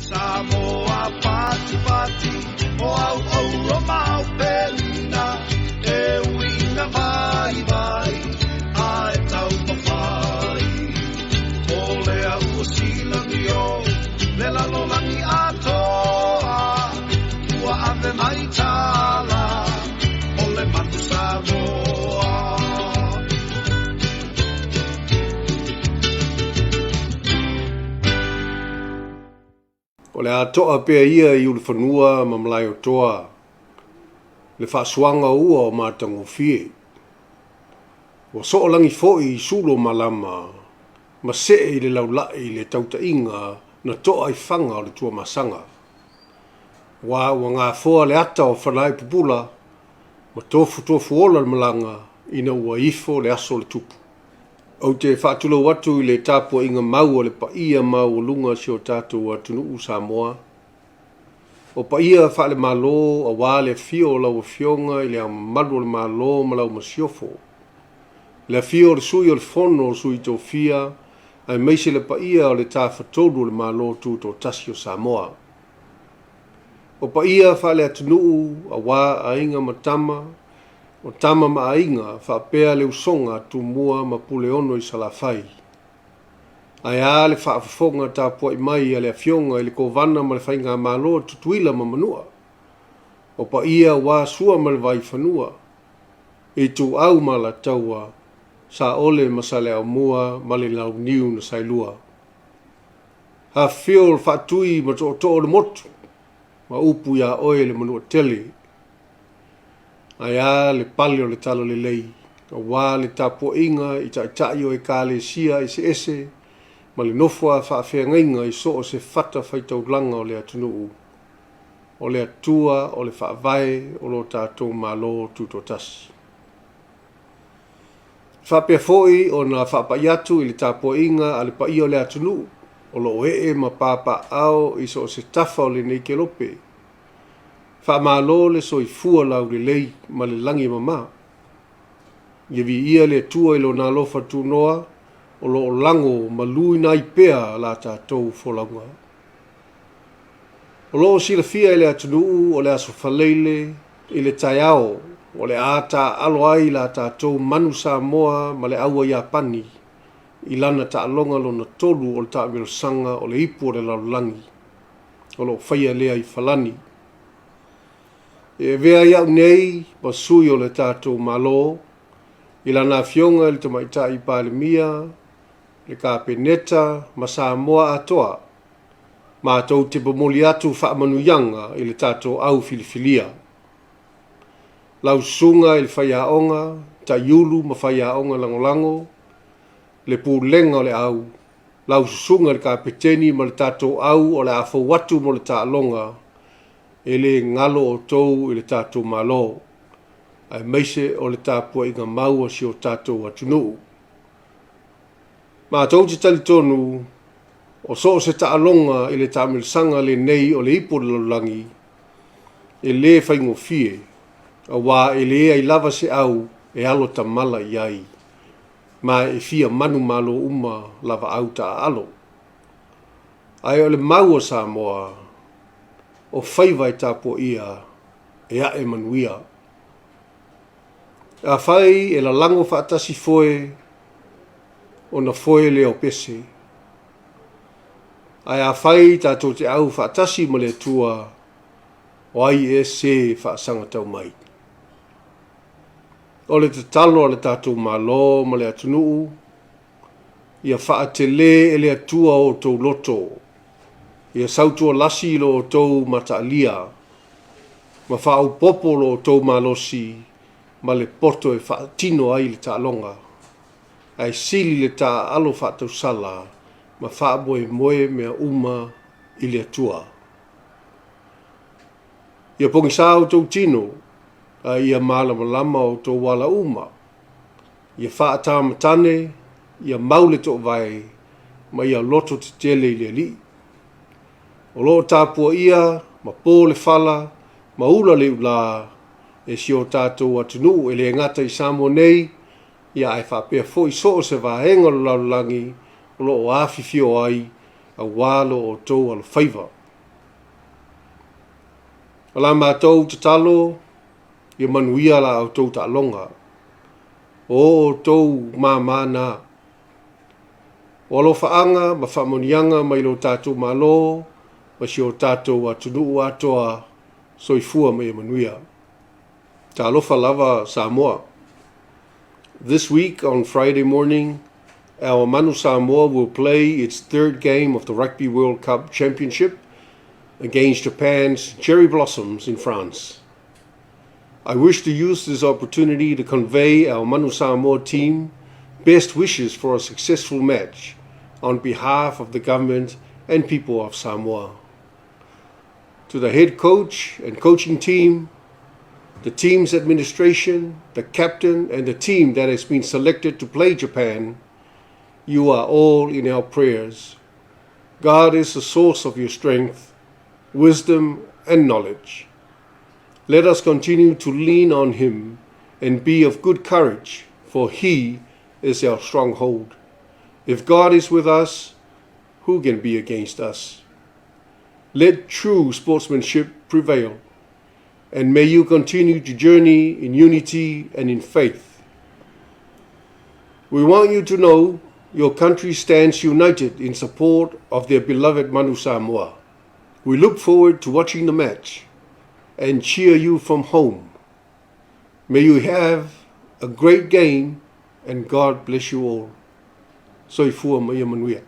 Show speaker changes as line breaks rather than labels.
Samoa pati pati o au ouro mau pelina e uina vai vai a e tau mawhai. O lea ua silamio le lalolagi atoa ua ave mai tala o le manu Samoa.
O le a to'a pea ia i Ulufanua ma Malaeotoa le faasuaga o ua o matagofie. Ua soolagi foi i sulu o malama ma see i le laulai le tautaiga na to'a i faga o le Tuamasaga. Aua ua gafoa le ata o Fanaipupula ma tofutofuola le malaga ina ua ifo le aso o le tupu. Ou te faatulou atu i le tapuaiga mau a le paia maualuga o si o tatou atunuu Samoa. O paia faale-Malo aua le afio o lau Afioga i Le Ao Mamalu o le Malo ma lau Masiofo, le afio o le Sui o le Fono o Sui Tofia aemaise le paia o le Tafatolu o le Malo Tutoatasi o Samoa. O paia faale-atunuu aua Aiga ma Tama, o Tama ma Aiga faapea le usoga a Tumua ma Puleono i Salafai. Ae a le faafofoga tapuai mai a le Afioga i le Kovana ma le Faigamalo a Tutuila ma Manua. O paia aua Sua ma le Vaifanua, Ituau ma Alataua, Saole ma Saleaaumua ma le Launiu na Saelua. Afifio o le Faatui ma Tootoo o le Motu ma upu iā oe le Manuatele. Ae a le pale o le Talalelei, aua le tapuaiga i taitai o Ekalesia eseese ma le nofo a faafeagaiga i so o se fata faitaulaga o le atunuu, o le Atua o le Faavae o lo tatou Malo Tutoatasi. E faapea foi ona faapai atu i le tapuaiga a le paia o le atunuu o lo o ee ma papaaao i so o se tafa o lenei kelope, Faamalo le soifua laulelei ma le lagi e mama. Ia viia le Atua i Lona alofa tunoa o lo o lago maluina ai pea la tatou folauga. O lo o silafia e le atunuu o le Aso Faraile i le taeao o le a taaalo ai la tatou manu Samoa ma le aua Iapani i lana taaloga lona tolu o le taamilosaga o le Ipu o le Lalolagi. o lo o faia lea i Falani. E avea ai au nei ma sui o le tatou Malo i lana Afioga i le Tamaitai Palemia, le Kapeneta ma Samoa atoa, matou te momoli atu faamanuiaga i le tatou au filifilia. Lau Susuga i le Faiaoga, Taiulu ma Faiaoga Lagolago, le Pulega o le Au, lau susuga i le Kapeteni ma le tatou au o le a fou atu mo le taaloga, e le galo outou i le tatou Malo, aemaise o le tapuaiga mau a si o tatou atunuu. Matou te talitonu, o so o se taaloga i le taamilosaga lenei o le Ipu o le Lalolagi, e le faigofie, aua e leai lava se au e alo tamala i ai. Ma e fia manumalo uma lava au taaalo. Ae o le mau a Samoa, o faiva e tapuaia e ae manuia. Afai e lalago faatasi foe, ona foe lea o pese. Ae afai tatou te au faatasi ma le Atua, o ai ea se faasagatau mai? O le tatalo a le tatou Malo ma le atunuu, ia faatelē e le Atua o outou loto, ia sautualasi i lo outou mataalia, ma faaopoopo lo outou malosi ma le poto e faatino ai le taaloga, ae sili le taaalo faatausala ma faamoemoe mea uma i le Atua. Ia pogisa outou tino, a ia malamalama outou ala uma. Ia faatamatane, ia mau le toovae, ma ia loto tetele i le Alii. O lo o tapuaia ma po le fala ma ula le iulā e si o tatou atunuu e le gata i Samoa nei, ia ae faapea foi so o se vaega o le lalolagi o lo o afifio ai aua lo outou alofaiva. O la matou tatalo, ia manuia la outou taaloga. O outou māmā na. O alofaaga ma faamanuiaga mai lo tatou Malo ma si o tatou atunuu atoa soifua ma ia manuia. Talofa lava Samoa. This week on Friday morning, our Manu Samoa will play its third game of the Rugby World Cup Championship against Japan's Cherry Blossoms in France. I wish to use this opportunity to convey our Manu Samoa team best wishes for a successful match on behalf of the government and people of Samoa. To the head coach and coaching team, the team's administration, the captain, and the team that has been selected to play Japan, you are all in our prayers. God is the source of your strength, wisdom, and knowledge. Let us continue to lean on Him and be of good courage, for He is our stronghold. If God is with us, who can be against us? Let true sportsmanship prevail, and may you continue to journey in unity and in faith. We want you to know your country stands united in support of their beloved Manu Samoa. We look forward to watching the match and cheer you from home. May you have a great game and God bless you all. Soifua ma ia manuia.